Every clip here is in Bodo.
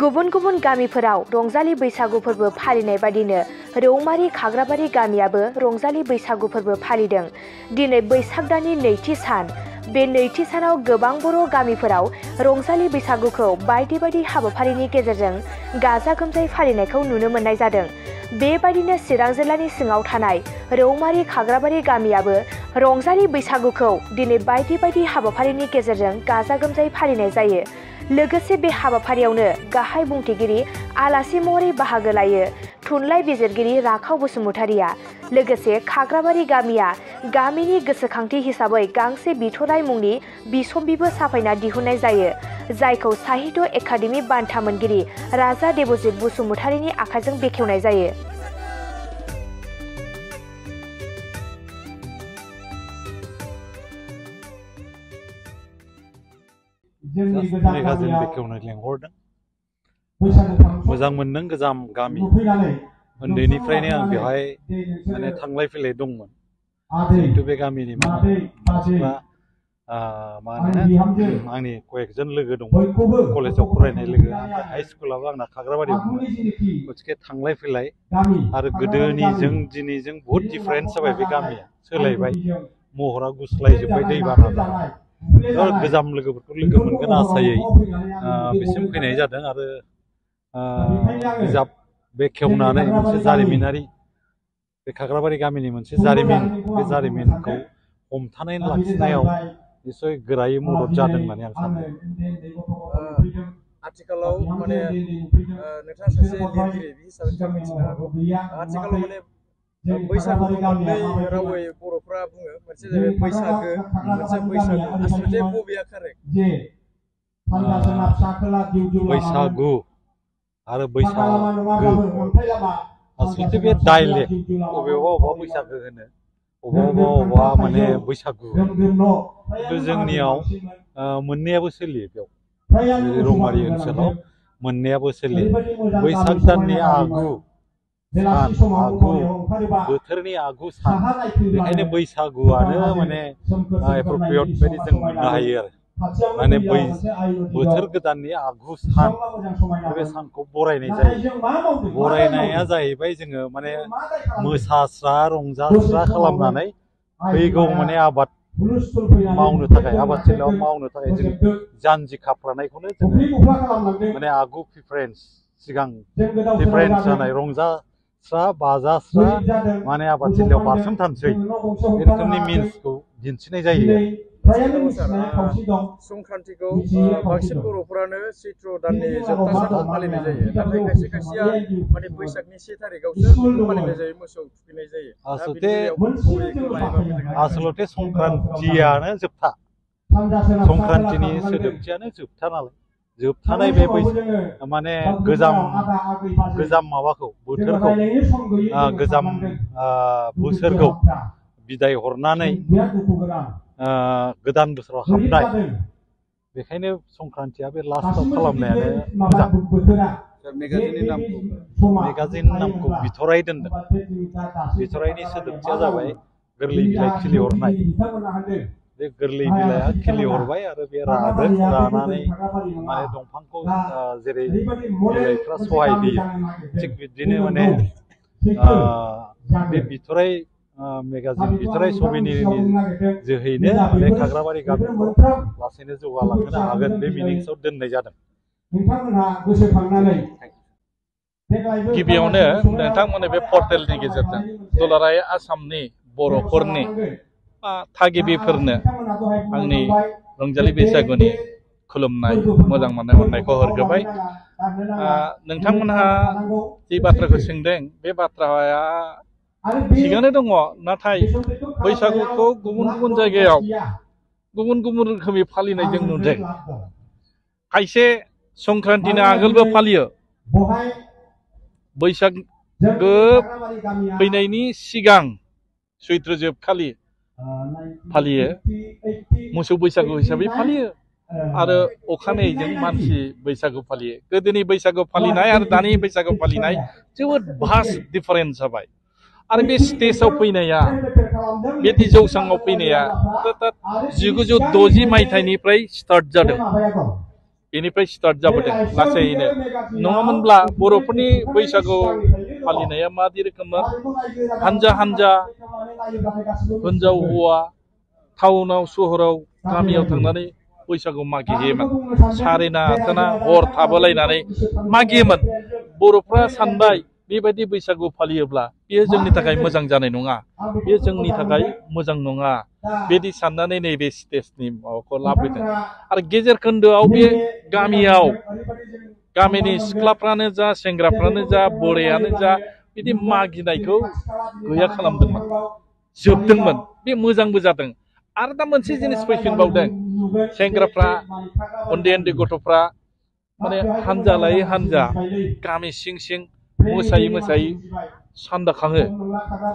गुबुन गुबुन गामिफोराव रंजालि बैसागु फोरबो फालिनाय बादिनो रौमारी खाग्राबारि गामियाबो रंजालि बैसागु फोरबो फालिदों। दिनै बैसाग दाननि नैथि सान। बे नैथि सानाव गोबां बर' गामिफोराव रंजालि बैसागुखौ बायदि बायदि हाबाफारिनि गेजेरजों गाजा गोमजायै फालिनायखौ नुनो मोननाय जादों। बेबादिनो चिरां जिल्लानि सिङाव थानाय रौमारी खाग्राबारि गामियाबो रंजालि बैसागुखौ दिनै बायदि बायदि हाबाफारिनि गेजेरजों गाजा गोमजायै फालिनाय जायो। लोगोसे बे हाबाफारियावनो गाहाय बुंथिगिरि आलासि महरै बाहागो लायो थुनलाइ बिजिरगिरि राखाव बसुमतारिया। लोगोसे खाग्राबारि गामिया गामिनि गोसोखांथि हिसाबै गांसे बिथराइ मुंनि बिसम्बिबो साफायना दिहुननाय जायो, जायखौ साहित्य एकाडेमि बान्था मोनगिरि राजा देबजित बसुमतारिनि आखाइजों बेखेवनाय जायो। मेगाजिन बेखेवनो लेंहरदों। मोजां मोनदों गोजाम गामि। उन्दैनिफ्रायनो आं बेवहाय माने थांलाय फैलाय दंमोन। जिहेतु बे गामिनि मानसिफ्रा आंनि कयेकजन लोगो दंमोन कलेजाव फरायनाय लोगो। हाइ स्कुलाबो आंना खाग्राबारियावमोन। गतिके थांलाय फैलाय आरो गोदोनिजों दिनैजों बहुद डिफारेन्स जाबाय। बे गामिया सोलायबाय, महरा गुस्लायजोब्बाय दैबाना जानानै। गोजाम लोगोफोरखौ लोगो मोनगोन आसायै बेसिम फैनाय जादों आरो बिजाब बेखेवनानै मोनसे जारिमिनारि बे खाग्राबारि गामिनि मोनसे जारिमिन, बे जारिमिनखौ हमथानानै लाखिनायाव निस्सय गोरायै मदद जादों होननानै आं सानो। आथिखालाव माने नोंथाङा सासे लिरगिरि हिसाबै नोंथाङा मिथिनो हागौ। आथिखालाव माने बैसागुखौ मोननै रावै बर'फ्रा बुङो। मोनसे जाहैबाय बैसागो, मोनसे बैसागु। आसलथे बबेया कारेक्ट? बैसागु आरो बैसागो आसलथे बे डाइलेक्ट। अबेबा अबेबा बैसागो होनो, अबेबा अबेबा माने बैसागु। खिन्थु जोंनियाव मोननैयाबो सोलियो। बेयाव रौमारी ओनसोलाव मोननैयाबो सोलियो। बैसाग दाननि आगु सान, आगु बोथोरनि आगु सान, बेखायनो बैसागुआनो माने एप्रप्रियेट बायदि जों मोननो हायो आरो। माने बोथोर गोदाननि आगु सान, बे सानखौ बरायनाय जायो। बरायनाया जाहैबाय जोङो माने मोसास्रा रंजास्रा खालामनानै फैगौ माने आबाद मावनो थाखाय, आबादथिलियाव मावनो थाखाय जों जानजि खाफ्रानायखौनो जोङो माने आगु प्रिफारेन्स, सिगां प्रिफारेन्स जानाय रंजास्रा बाजास्रा माने आबादथिलियाव बारसोमथारनोसै, बे रोखोमनि मिन्सखौ दिन्थिनाय जायो। संक्रान्तिखौ बांसिन बर'फोरानो चैत्र दाननि जोबथा सानाव फालिनाय जायो, नाथाय खायसे खायसेया माने बैसागनि 1 तारिखआवसो फालिनाय जायो, मोसौ थुखैनाय जायो। आसलथे संक्रान्तियानो जोबथा, संक्रान्तिनि सोदोबथियानो जोबथा नालाय, जोबथानाय बे माने गोजाम माबाखौ बोथोरखौ, गोजाम बोसोरखौ बिदाय हरनानै गोदान बोसोराव हाबनाय, बेखायनो संक्रान्तिया बे लास्टआव खालामनायानो मोजां। मेगाजिन नामखौ बिथराइ दोनदों। बिथराइनि सोदोबथिया जाबाय गोरलै बिलाइ खिलिहरनाय। बे गोरलै बिलाइया खिलिहरबाय आरो बे रागोन, रानानै माने दंफांखौ जेरै बिलाइफ्रा सहाय होयो, थिग बिदिनो माने बे बिथराइ मेगाजिन, बिथराइ समिनिनि जोहैनो बे खाग्राबारि गामिखौ लासैनो जौगालांहोनो हागोन, बे मिनिंसआव दोननाय जादों। गिबियावनो नोंथांमोननि बे पर्टेलनि गेजेरजों दुलाराय आसामनि बर'फोरनि थागिबिफोरनो आंनि रंजालि बैसागुनि खुलुमनाय, मोजां मोननाय अननायखौ हरग्रोबाय। नोंथांमोनहा जि बाथ्राखौ सोंदों, बे बाथ्राया थिगानो दङ, नाथाय बैसागुखौ गुबुन गुबुन जायगायाव गुबुन गुबुन रोखोमै फालिनाय जों नुदों। खायसे संक्रान्तिनि आगोलबो फालियो, बैसागो फैनायनि सिगां सैत्र जोबखालि फालियो, मोसौ बैसागु हिसाबै फालियो, आरो अखानायैजों मानसि बैसागु फालियो। गोदोनि बैसागु फालिनाय आरो दानि बैसागु फालिनाय जोबोद भास्ट डिफारेन्स जाबाय। आरो बे स्टेजाव फैनाया, बे जौसाङाव फैनाया 1960 मायथाइनिफ्राय स्टार्ट जादों। बेनिफ्राय स्टार्ट जाबोदों लासैनो नङामोनब्ला बर'फोरनि बैसागु फालिनाया मादि रोखोममोन हानजा हानजा हिनजाव हौवा टाउनाव सहराव गामियाव थांनानै बैसागु मागिहैयोमोन सारेना आथोना हर थाबोलायनानै मागियोमोन बर'फ्रा सानबाय बेबायदि बैसागु फालियोब्ला बेयो जोंनि थाखाय मोजां जानाय नङा बेयो जोंनि थाखाय मोजां नङा बेदि साननानै नैबे स्टेजनि माबाखौ लाबोदों आरो गेजेर खोन्दोआव बे गामियाव गामिनि सिख्लाफ्रानो जा सेंग्राफ्रानो जा बोरायानो जा बिदि मागिनायखौ गैया खालामदोंमोन जोबदोंमोन बे मोजांबो जादों आरो दा मोनसे जिनिस फैफिनबावदों सेंग्राफ्रा उन्दै उन्दै गथ'फ्रा माने हानजा लायै हानजा गामि सिं सिं मोसायै मोसायै सान्दा खाङो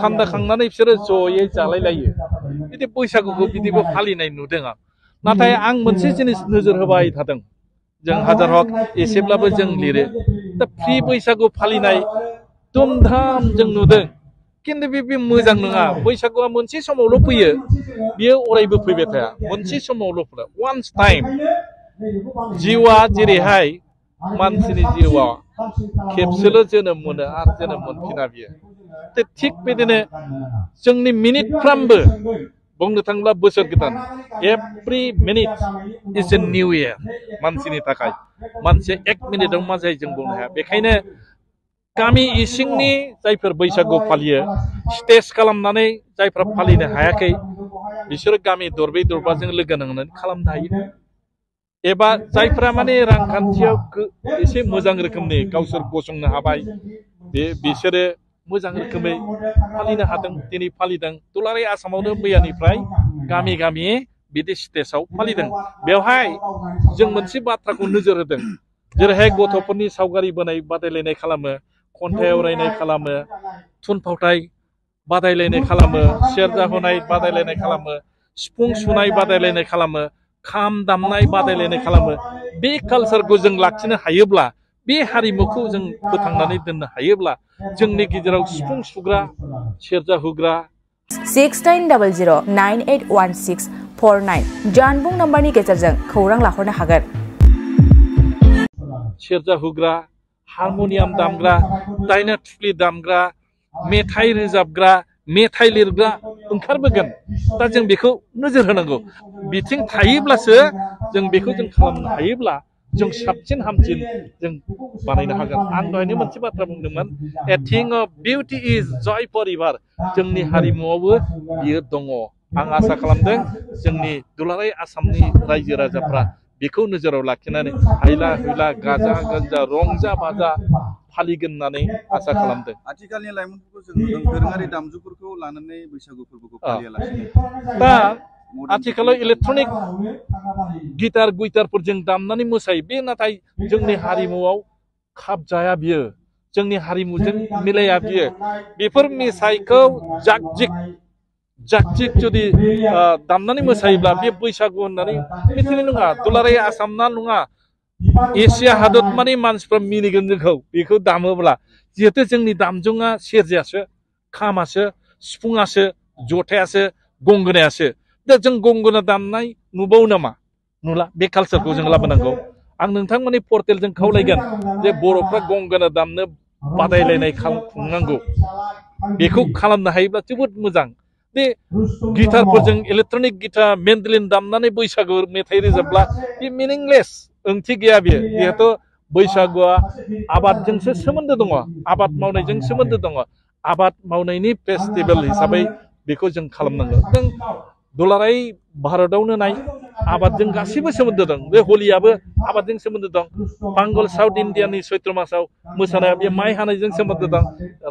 सान्दा खांनानै बिसोरो जयै जालायलायो बिदि बैसागुखौ बिदिबो फालिनाय नुदों आं नाथाय आं मोनसे जिनिस नोजोर होबाय थादों जों हाजार हक एसेब्लाबो जों लिरो दा फ्रि बैसागु फालिनाय धुमधाम जों नुदों खिन्थु बे मोजां नङा बैसागुआ मोनसे समावल' फैयो बियो अरायबो फैबाय थाया मोनसे समावल' फैयो वान्स टाइम जिउआ जेरैहाय मानसिनि जिउआ खेबसेल' जोनोम मोनो आरो जोनोम मोनफिना बियो थिग बिदिनो जोंनि मिनिटफ्रामबो बुंनो थाङोब्ला बोसोर गोदान every minute is a new year मानसिनि थाखाय मानसि एक मिनिटआव मा जायो जों बुंनो हाया बेखायनो गामि इसिंनि जायफोर बैसागु फालियो स्टेज खालामनानै जायफ्रा फालिनो हायाखै बिसोरो गामि दरब्रै दरबाजों लोगो नांनानै खालामनो हायो एबा जायफ्रा माने रांखान्थियाव एसे मोजां रोखोमनि गावसोर गसंनो हाबाय बिसोरो मोजां रोखोमै फालिनो हादों दिनै फालिदों दुलाराय आसामावनो मैयानिफ्राय गामि गामि बिदि स्टेजाव फालिदों बेवहाय जों मोनसे बाथ्राखौ नोजोर होदों जेरैहाय गथ'फोरनि सावगारि बोनाय बादायलायनाय खालामो खन्थाइ आवरायनाय खालामो थुनफावथाय बादायलायनाय खालामो सेरजा हुनाय बादायलायनाय खालामो सिफुं सुनाय बादायलायनाय खालामो खाम दामनाय बादायलायनाय खालामो बे कालसारखौ जों लाखिनो हायोब्ला बे हारिमुखौ जों फोथांनानै दोननो हायोब्ला जोंनि गेजेराव सिफुं सुग्रा सेरजा हुग्रा 6900981649 जानबुं नम्बरनि गेजेरजों खौरां लाहरनो हागोन सेरजा हुग्रा हारमनियाम दामग्रा दायना थुफ्लि दामग्रा मेथाइ रोजाबग्रा मेथाइ लिरग्रा ओंखारबोगोन दा जों बेखौ नोजोर होनांगौ बिथिं थायोब्लासो जों बेखौ जों खालामनो हायोब्ला जों साबसिन हामसिन जों बानायनो हागोन आं दहायनो मोनसे बाथ्रा बुंदोंमोन a thing of beauty is joy forever जोंनि हारिमुआवबो बियो दङ आं आसा खालामदों जोंनि दुलाराय आसामनि रायजो राजाफ्रा बेखौ नोजोराव लाखिनानै हायला हुइला गाजा गोमजा रंजा बाजा फालिगोन होननानै आसा खालामदों आथिखालनि लाइमोनफोरखौ जों नुदों दोरोङारि दामजुफोरखौ लानानै बैसागु फोरबोखौ फालियालासिनो दा आथिखालाव इलेक्ट्रनिक गिटार गुइटारफोरजों दामनानै मोसायो बे नाथाय जोंनि हारिमुआव खाबजाया बियो जोंनि हारिमुजों मिलाया बियो बेफोर मेथाइखौ जागजिग जुदि दामनानै मोसायोब्ला बे बैसागु होननानै मिथिनाय नङा दुलाराय आसामना नङा एसिया हादरमानि मानसिफ्रा मिनिगोन जोंखौ बेखौ दामोब्ला जिहेतु जोंनि दामजुङा सेरजायासो खामासो सिफुङासो जथायासो गंगोनायासो दा जों गंगोना दामनाय नुबावो नामा नुला बे कालसारखौ जों लाबोनांगौ आं नोंथांमोननि पर्टेलजों खावलायगोन जे बर'फ्रा गंगोना दामनो बादायलायनाय खुंनांगौ बेखौ खालामनो हायोब्ला जोबोद मोजां बे गिटारफोरजों इलेक्ट्रनिक गिटार मेन्डलिन दामनानै बैसागु मेथाइ रोजाबब्ला बे मिनिंलेस ओंथि गैया बियो जिहेथु बैसागुआ आबादजोंसो सोमोन्दो दङ आबाद मावनायजों सोमोन्दो दङ आबाद मावनायनि फेस्टिभेल हिसाबै बेखौ जों खालामनांगौ जों दुलाराय भारतआवनो नाय आबादजों गासैबो सोमोन्दो दं बे हलियाबो आबादजों सोमोन्दो दं बांगल साउथ इण्डियानि चैत्र मासाव मोसानाया बे माइ हानायजों सोमोन्दो दं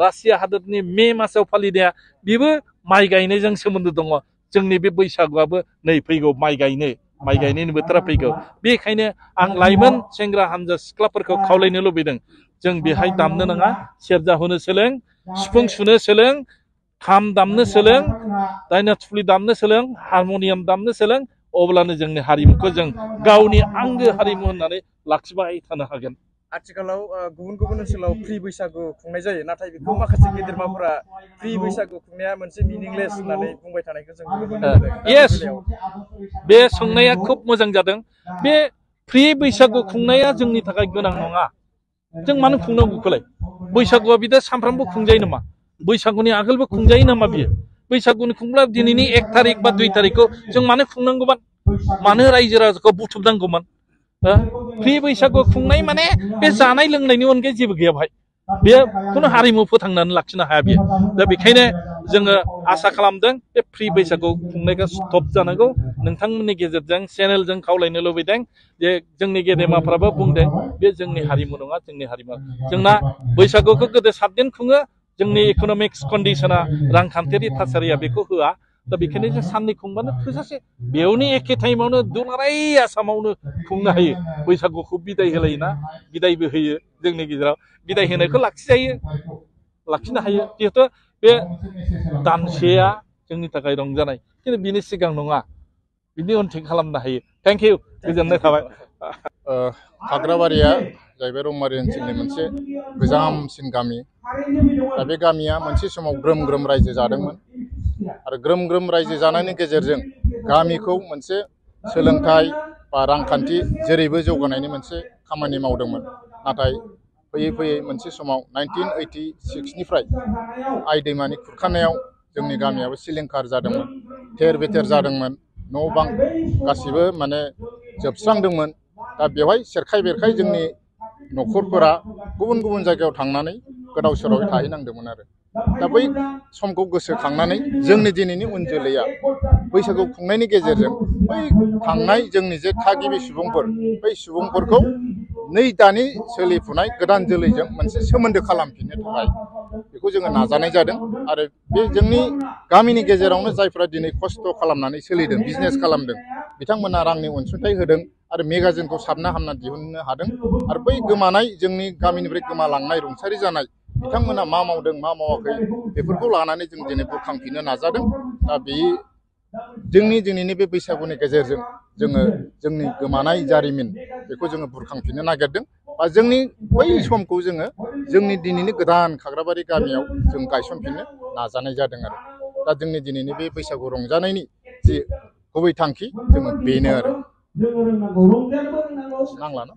रासिया हादोरनि मे मासाव फालिनाया बेबो माइ गायनायजों सोमोन्दो दङ जोंनि बे बैसागुआबो नै फैगौ माइ गायनायनि बोथोरा फैगौ बेखायनो आं लाइमोन सेंग्रा हानजा सिख्लाफोरखौ खावलायनो लुबैदों जों बेहाय दामनो नाङा सेरजा हुनो सोलों सिफुं सुनो सोलों खाम दामनो सोलों दायना थुफ्लि दामनो सोलों हारमनियाम दामनो सोलों अब्लानो जोंनि हारिमुखौ जों गावनि आंगो हारिमु होननानै लाखिबाय थानो हागोन आथिखालाव गुबुन गुबुन ओनसोलाव फ्रि बैसागु खुंनाय जायो नाथाय बेखौ माखासे गेदेरमाफोरा फ्रि बैसागु खुंनाया मोनसे मिनिंलेस होननानै बुंबाय थानायखौ जों नुनो मोनो येस बे सोंनाया खुब मोजां जादों बे फ्रि बैसागु खुंनाया जोंनि थाखाय गोनां नङा जों मानो खुंनांगौखौलाय बैसागुआ बिदा सानफ्रामबो खुंजायो नामा बैसागुनि आगोलबो खुंजायो नामा बियो बैसागुनि खुंब्ला दिनैनि 1 तारिख बा 2 तारिखखौ जों मानो खुंनांगौमोन मानो रायजो राजाखौ बुथुमनांगौमोन फ्रि बैसागु खुंनाय माने बे जानाय लोंनायनि अनगायै जेबो गैया भाई बे खुनु हारिमु फोथांनानै लाखिनो हाया बियो दा बेखायनो जोङो आसा खालामदों बे फ्रि बैसागु खुंनायखौ स्टप जानांगौ नोंथांमोननि गेजेरजों चेनेलजों खावलायनो लुबैदों जे जोंनि गेदेमाफ्राबो बुंदों बे जोंनि हारिमु नङा जोंनि हारिमु जोंना बैसागुखौ गोदो 7 दिन खुङो जोंनि इकनमिक्स कन्डिशना रांखान्थियारि थासारिया बेखौ होआ दा बेखायनो जों साननै खुंबानो थोजासे बेयावनो एखे टाइमावनो दुलाराय आसामावनो खुंनो हायो बैसागुखौ बिदाय होलायोना बिदायबो होयो जोंनि गेजेराव बिदाय होनायखौ लाखिनो हायो जिहेतु बे दानसेया जोंनि थाखाय रंजानाय खिन्थु बिनि सिगां नङा बिनि उनथिं खालामनो हायो थेंक इउ गोजोननाय थाबाय खाग्राबारिया जाहैबाय रौमारि ओनसोलनि मोनसे गोजामसिन गामि दा बे गामिया मोनसे समाव ग्रोम ग्रोम रायजो जादोंमोन आरो ग्रोम ग्रोम रायजो जानायनि गेजेरजों गामिखौ मोनसे सोलोंथाइ बा रांखान्थि जेरैबो जौगानायनि मोनसे खामानि मावदोंमोन नाथाय फैयै फैयै मोनसे समाव 1986 निफ्राय आइ दैमानि खुरखानायाव जोंनि गामियाबो सिलिंखार जादोंमोन थेर बेथेर जादोंमोन न' बां गासिबो माने जोबस्रांदोंमोन दा बेवहाय सेरखाय बेरखाय जोंनि न'खरफोरा गुबुन गुबुन जायगायाव थांनानै गोदाव सोरावै थाहैनांदोंमोन आरो दा बै समखौ गोसोखांनानै जोंनि दिनैनि उन जोलैया बैसागु खुंनायनि गेजेरजों बै थांनाय जोंनि जे थागिबि सुबुंफोर बै सुबुंफोरखौ नै दानि सोलिफुनाय गोदान जोलैजों मोनसे सोमोन्दो खालामफिननो थाखाय बेखौ जोङो नाजानाय जादों आरो बे जोंनि गामिनि गेजेरावनो जायफ्रा दिनै खस्थ' खालामनानै सोलिदों बिजनेस खालामदों बिथांमोना रांनि अनसुंथाइ होदों आरो मेगाजिनखौ साबना हामना दिहुननो हादों आरो बै गोमानाय जोंनि गामिनिफ्राय गोमालांनाय रुंसारि जानाय बिथांमोना मा मावदों मा मावाखै बेफोरखौ लानानै जों दिनै बुरखांफिननो नाजादों दा बे जोंनि दिनैनि बे बैसागुनि गेजेरजों जोङो जोंनि गोमानाय जारिमिन बेखौ जोङो बुरखांफिननो नागिरदों बा जोंनि बै समखौ जोङो जोंनि दिनैनि गोदान खाग्राबारि गामियाव जों गायसनफिननो नाजानाय जादों आरो दा जोंनि दिनैनि बे बैसागु रंजानायनि जि गुबै थांखि जोङो बेनो आरो नांलाना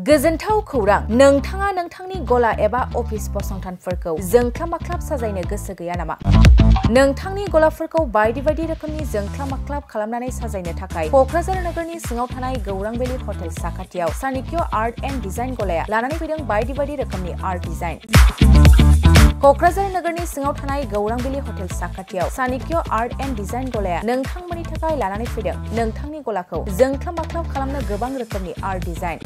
गोजोनथाव खौरां नोंथाङा नोंथांनि गला एबा अफिस फसंथानफोरखौ जोंख्लाब माख्लाब साजायनो गोसो गैया नामा नोंथांनि गलाफोरखौ बायदि बायदि रोखोमनि जोंख्लाब माख्लाब खालामनानै साजायनो थाखाय क'क्राझार नोगोरनि सिङाव थानाय गौरां भेलि हटेल साखाथियाव चाणक्य आर्ट एन्ड डिजाइन गलाया लानानै फैदों बायदि बायदि रोखोमनि आर्ट डिजाइन क'क्राझार नोगोरनि सिङाव थानाय गौरां भेलि हटेल साखाथियाव चाणक्य आर्ट एन्ड डिजाइन गलाया नोंथांमोननि थाखाय लानानै फैदों नोंथांनि गलाखौ जोंख्लाब माख्लाब खालामनो गोबां रोखोमनि आर्ट डिजाइन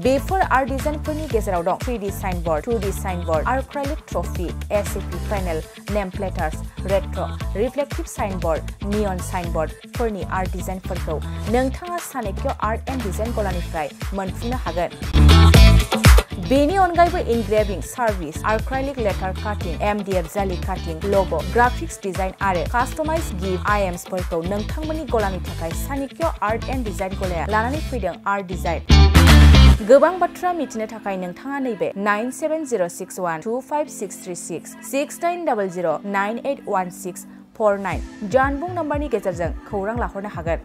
बेफोर आर्ट डिजाइनफोरनि गेजेराव दं 3D signboard 2D signboard acrylic trophy SAP panel name plates retro' reflective signboard neon साइनबोर्डफोरनि आर्ट डिजाइनफोरखौ नोंथाङा चाणक्य आर्ट एन्ड डिजाइन गलानिफ्राय मोनफुंनो हागोन बेनि अनगायैबो इनग्रेविं सार्भिस आर्क्राइलिक लेटार काटिं MDF जालि काटिं लग' ग्राफिक्स डिजाइन आरो कास्टमाइज गिफ्ट आइटेम्सफोरखौ नोंथांमोननि गलानि थाखाय चाणक्य आर्ट एन्ड डिजाइन गलाया लानानै फैदों आर्ट डिजाइन गोबां बाथ्रा मिथिनो थाखाय नोंथाङा नैबे 9706125636 6800981649 जानबुं नम्बरनि गेजेरजों खौरां लाहरनो हागोन